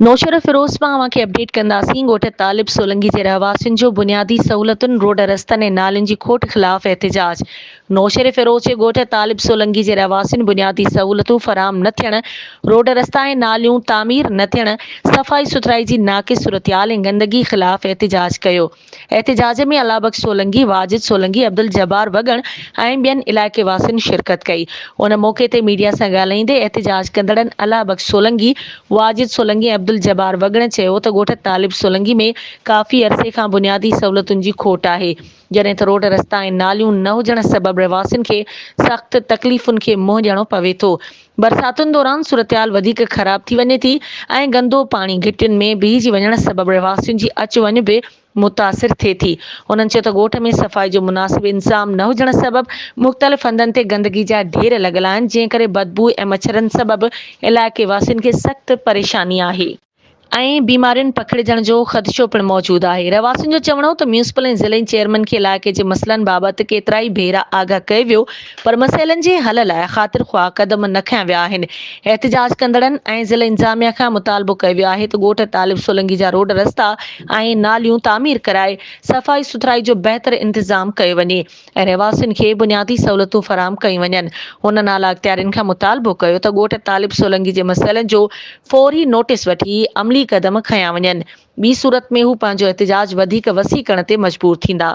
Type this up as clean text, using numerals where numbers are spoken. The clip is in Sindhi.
نوشهروفيروز مان اوهان کي اپڊيٽ ڪنداسين ڳوٺ طالب سولنگي جي رهواسين جو بنيادي سهولتن روڊ رستن ۽ نالين جي کوٽ خلاف احتجاج نوشهروفيروز جي ڳوٺ طالب سولنگي جي رهواسين بنيادي سهولتون فراهم نه ٿيڻ روڊ رستا ۽ ناليون تعمير نه ٿيڻ صفائي سٿرائي جي ناقص صورتحال ۽ گندگي خلاف احتجاج ڪيو احتجاج ۾ الله بخش سولنگي، واجد سولنگي، عبدالجبار وڳڻ ۽ ٻين علائقي واسين شرڪت ڪئي. ان موقعي تي ميڊيا سان ڳالهائيندي احتجاج ڪندڙن الله بخش سولنگي، واجد سولنگي ۽ عبدالجبار وڳڻ چيو ته ڳوٺ طالب سولنگي ۾ ڪافي عرصي کان بنيادي سهولتن جي کوٽ آهي، جڏهن ته روڊ رستا ۽ ناليون نه هجڻ سبب رهواسين کي سخت تڪليفن کي منهن ڏيڻو پوي ٿو. برساتن دوران صورتحال وڌيڪ خراب ٿي وڃي ٿي ۽ گندو پاڻي گهٽين ۾ بيهجي وڃڻ سبب رهواسين جي اچ وڃ به متاثر ٿئي ٿي. هنن چيو ته ڳوٺ ۾ صفائي جو مناسب انتظام نه هجڻ سبب مختلف هنڌن تي گندگي جا ڍير لڳل آهن جنهن ڪري بدبوء ۽ مڇرن سبب علائقي واسين کي سخت پريشاني آهي. ۽ بيمارين پکڙجڻ جو خدشو پڻ موجود آهي. رهواسين جو چوڻ هو ته ميونسپل ۽ ضلعي چيئرمين کي علائقي جي مسئلن بابت ڪيترائي ڀيرا آگاهه ڪيو ويو پر مسئلن جي حل لاء خاطر خواهه قدم نه کنيا ويا آهن. احتجاج ڪندڙن ۽ ضلعي انتظاميا کان مطالبو ڪيو ويو آهي ته ڳوٺ طالب سولنگي جا روڊ رستا ۽ ناليون تعمير ڪرائي صفائي سٿرائي جو بهتر انتظام ڪيو وڃي. ۽ رهواسين کي بنيادي سهولتون فراهم ڪيون وڃن. هن نالا اختيارين کان مطالبو ڪيو ته ڳوٺ طالب سولنگي جي مسئلن جو فوري نوٽيس وٺي عملي قدم کنيا وڃن، ٻي صورت ۾ هو پنهنجو احتجاج وڌيڪ وسيع ڪرڻ تي مجبور ٿيندا.